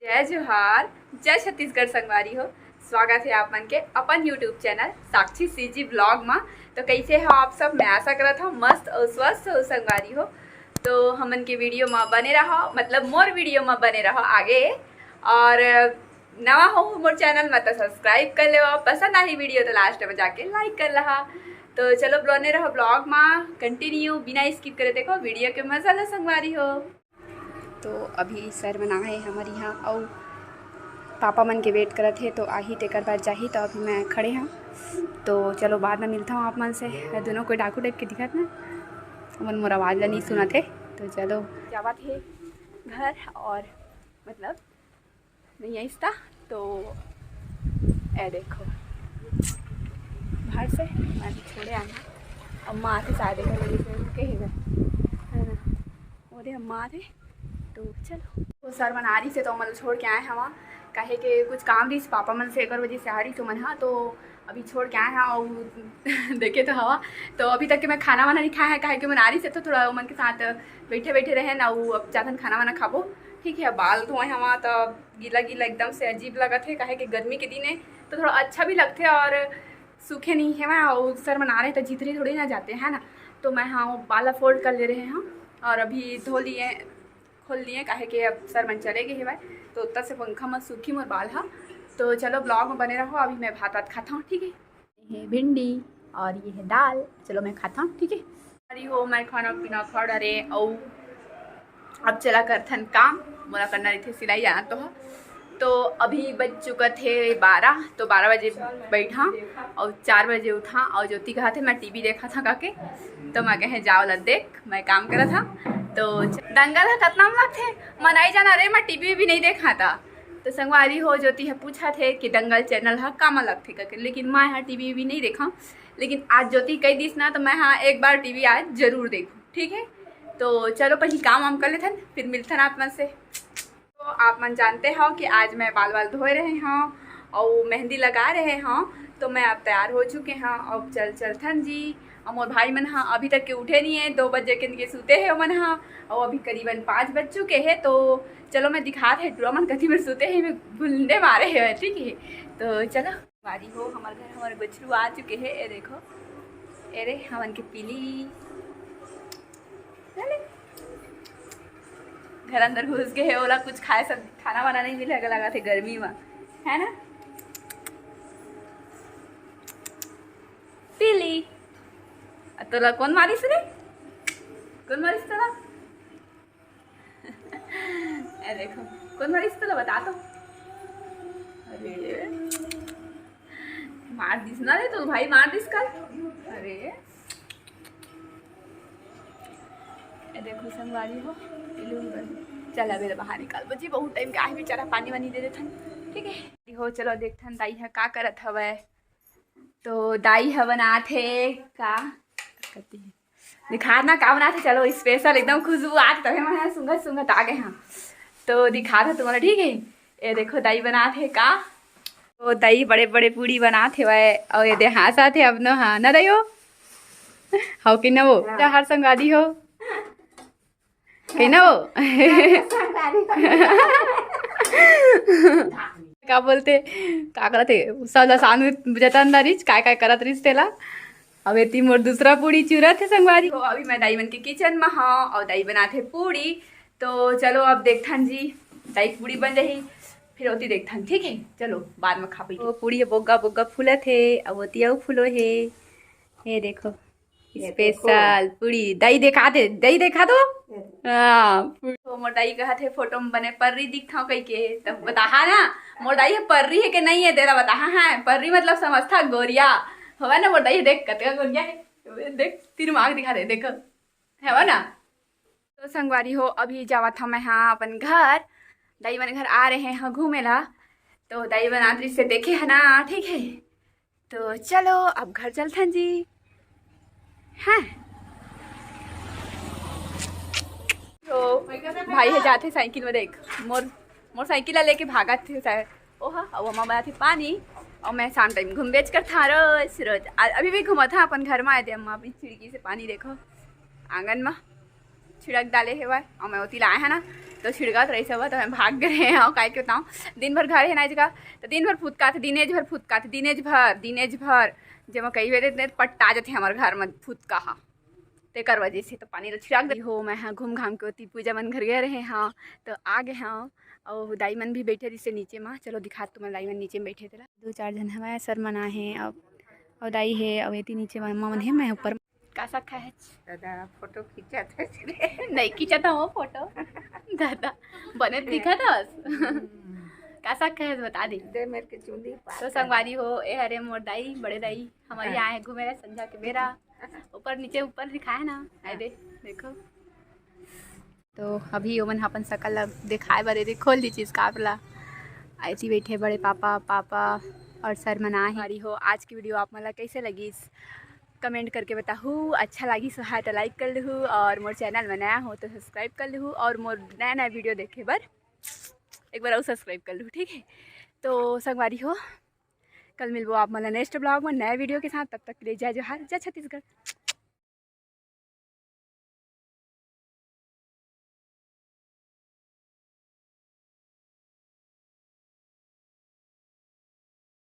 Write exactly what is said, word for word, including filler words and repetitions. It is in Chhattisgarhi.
जय जोहार, जय छत्तीसगढ़ संगवारी हो। स्वागत हे आप मन के अपन YouTube चैनल साक्षी सीजी ब्लॉग मा। तो कैसे हो आप सब? मैं आशा करत हूँ मस्त और स्वस्थ हो संगवारी हो। तो हमन के वीडियो मा बने रहो, मतलब मोर वीडियो मा बने रहो आगे। और नवा हो मोर चैनल मा तो सब्सक्राइब कर लेवा, पसंद आही वीडियो तो लास्ट में जाके लाइक कर लहा। तो चलो बने रहो ब्लॉग मा कंटिन्यू, बिना स्किप करे देखो वीडियो के मजा लो संगवारी हो। तो अभी सर मन आए हमर यहाँ, अउ पापा मन के वेट करत हे, तो आही तेकर बाद जाही। तो अभी मैं खड़े हूँ, तो चलो बाद में मिलता हूँ आप मन से। ये दोनों कोई डाकू टाइप के दिखत ना, मन मोर आवाज ला नहीं सुनत हे। तो चलो जावत हे घर, और मतलब नहीं आइस ता, तो ए देखो बाहर से मैं छोड़े आना। अम्मा आते शायद एकर वजह से रुके हे घर, है ना? वो दे अम्मा आते, तो चलो। वो सर मन आ रही से तो मन छोड़ के आए हवा, काहे के कुछ काम रही पापा मन से, एकर वजह से आ रही तो मन हा, तो अभी छोड़ के आए हैं। और देखे तो हवा, तो अभी तक के मैं खाना वाना नहीं खाया है, काहे के मन आ रही से तो थोड़ा मन के साथ बैठे बैठे रहे ना, वो अब जाथन खाना वाना खाबो। ठीक है, बाल धोए हवा तो गीला गीला एकदम से अजीब लगत हे, काहे कि गर्मी के दिन हे तो थोड़ा अच्छा भी लगथे और सूखे नहीं हेवय। और सर मन आ रहे तो जितरी थोड़ी ना जाते हैं ना, तो मैं हाँ वो बाल फोल्ड कर ले रहे हूँ और अभी धो लिए, खोल लिए, काहे कि अब सर मन चले गए हेवय। तो उत्तर से पंखा में सूखी मोर बाल हा। तो चलो ब्लॉग में बने रहो, अभी मैं भात वात खाता हूँ, ठीक है। ये है भिंडी और ये है दाल। चलो मैं खाता हूँ, ठीक है। अरे हो, मैं खाना पीना खा डरे अउ अब चला करथन काम, मोला करना रहिथे सिलाई जाना तो ह। तो अभी बज चुका थे बारह, तो बारह बजे बैठा और चार बजे उठा और ज्योति कहा थे मैं टीवी देखा था काके, तो मैं कहे जाओ ला देख मैं काम करा था। तो दंगल है कतना में लगथे, मनाई जाना रे, मैं टीवी भी नहीं देखा था। तो संगवारी हो ज्योति ह पूछा थे कि दंगल चैनल ह का मा लगथे करके, लेकिन मैं ह टीवी भी नहीं देखा। लेकिन आज ज्योति कही दिस ना, तो मैं ह एक बार टीवी आज जरूर देखूँ, ठीक है। तो चलो पहले काम वाम कर लेथन, फिर मिलथन आप मन से। तो आप मन जानते हो कि आज मैं बाल वाल धोए रहे हूँ और मेहंदी लगा रहे हूँ, तो मैं अब तैयार हो चुके हूँ। अब चल चलथन जी। और मोर भाई मन ह अभी तक के उठे नहीं है, दो बजे के इनके सूते है मन ह, और अभी करीबन पाँच बज चुके हैं। तो चलो मैं दिखात है टूरा मन कथी में सूते है, मैं भुलने मारे है, ठीक है। तो चलो बारी हो, हमारे घर हमारे बछरू आ चुके हैं। ये देखो, ये रे हमन के पीली, चले घर अंदर घुस गए है, ओला कुछ खाए सब खाना वाना नहीं मिले, लगा थे गर्मी में, है ना पीली? आ तोला कौन मारिस रे? कौन मारिस तोला? ए देखो, कौन मारिस तोला बता तो। अरे मार दिस ना रे, तो भाई मार दिस कल। अरे ए देखो संगवारी हो, चल अबे बाहर निकाल बची, बहुत टाइम के आहे बेचारा, पानी वानी दे देथन, ठीक है। हो चलो देखथन दाई ह का करत हवय। तो दाई ह बनात हे का, कती दिखात ना का बनात हे। चलो स्पेशल एकदम खुशबू आत, तभे मैं सुंघत सुंघत आ गए हाँ। तो दिखात हे तुम्हारा, ठीक है। ये देखो दाई बनात हे का, तो दाई बड़े बड़े पूड़ी बनात हेवय। और ये दे हाँसत हे अपनो हाँ ना दाई हो, हो कि ना वो? हाँ। हर संगवारी हो कहिना वो का बोलते, का करत हे? सब ला सामने बुझाता अंदर रिच काय काय करत रिच तेला। अब एती मोर दूसरा पूड़ी चूरत हे संगवारी। तो अभी मैं दाई मन के किचन में हाँ और दाई बनात हे पूड़ी। तो चलो अब देखथन जी, दाई पूड़ी बन जाही, फिर ओती देखथन, ठीक है। चलो बाद में खा पी। वो पूड़ी बोग्गा बोग्गा फूलत हे, अब ओती अउ फूलो हे। ये देखो, ये देखो। स्पेशल पूड़ी। दाई देखा दे, दाई देखा दो। ये देखो। हाँ। तो मोर दाई कहा थे फोटो में बने पर्री दिखता हूँ कही के, तब बताहा ना मोर दाई है पर्री है कि नहीं है, तेरा बताहा है। पर्री मतलब समझता गोरिया। हवा ना मोर दाई देख कतका गोरिया है, देख तीन मांग दिखा दे, देखो हवा ना। तो संगवारी हो, अभी जावत हव मैं हाँ अपन घर, दाई मन घर आ रहे हैं घूमे ला। तो दाई बनात रिस से देखे है ना, ठीक है। तो चलो अब घर चलथन जी। हाँ। तो भाई ह जाथे साइकिल में, देख मोर, मोर साइकिल ला लेके भागत थे सर। ओहा, अब ओमा बनाथे पानी। और मैं शाम टाइम घूम बेच कर था रोज रोज। आ, अभी भी घूमत था अपन घर में आए थे, अम्मा अभी खिड़की से पानी देखो आंगन में छिड़क डाले हेवय। और मैं ओती लाए है ना, तो छिड़कात रहिस हवय, तो मैं भाग गे हंव, काय के बताऊं, दिन भर घर हे ना जगह, तो दिन भर फुतकात, दिनेज भर फुतकात, दिनेज भर, दिनेज भर, जेमा कई बेर इतने पट्टा जाथे हमर घर में फुतका हा, तेकर वजह से तो पानी ल छिड़क दे हो। मैं हा घूम घाम के ओती पूजा मन घर गे रहे हंव, तो आ गे हंव, अउ दाई मन भी बैठे रिहिसे नीचे मा। चलो दिखात तुमन दाई मन नीचे में बैठे तेला। दो चार झन हवय, सर मन आहे, अउ अउ दाई हे, अउ एती नीचे मा अम्मा मन हे, मैं ऊपर। का सा खाए हच? दादा फोटो खींचत हे। नहीं खींचत हंव वो फोटो। दादा बने दिखत हस। का सा खाए हच बता दे। दे मेरे के चुंदी पार तो कर। संगवारी हो, ए हरे मोर दाई, बड़े दाई, हमर हाँ। यहाँ हे घूमे ला संझा के बेरा। ऊपर नीचे ऊपर दिखाए ना, आए दे, देखो। तो अभी ओमन ह अपन सकल ला दिखाए बर एदे खोल दी चीज काप ला। ऐसी बैठे बड़े पापा, पापा और सर मन आहे। हमारी हो आज की वीडियो आप मन ला कैसे लगिस, कमेंट करके बताहू। अच्छा लागिस है तो लाइक कर लहू, और मोर चैनल में नया हो तो सब्सक्राइब कर लहू, और मोर नया नया वीडियो देखे बर एक बार और सब्सक्राइब कर लहू, ठीक है? तो संगवारी हो, कल मिलबो आप मन ला नेक्स्ट ब्लॉग में नया वीडियो के साथ। तब तक के लिए जय जोहार, जय छत्तीसगढ़।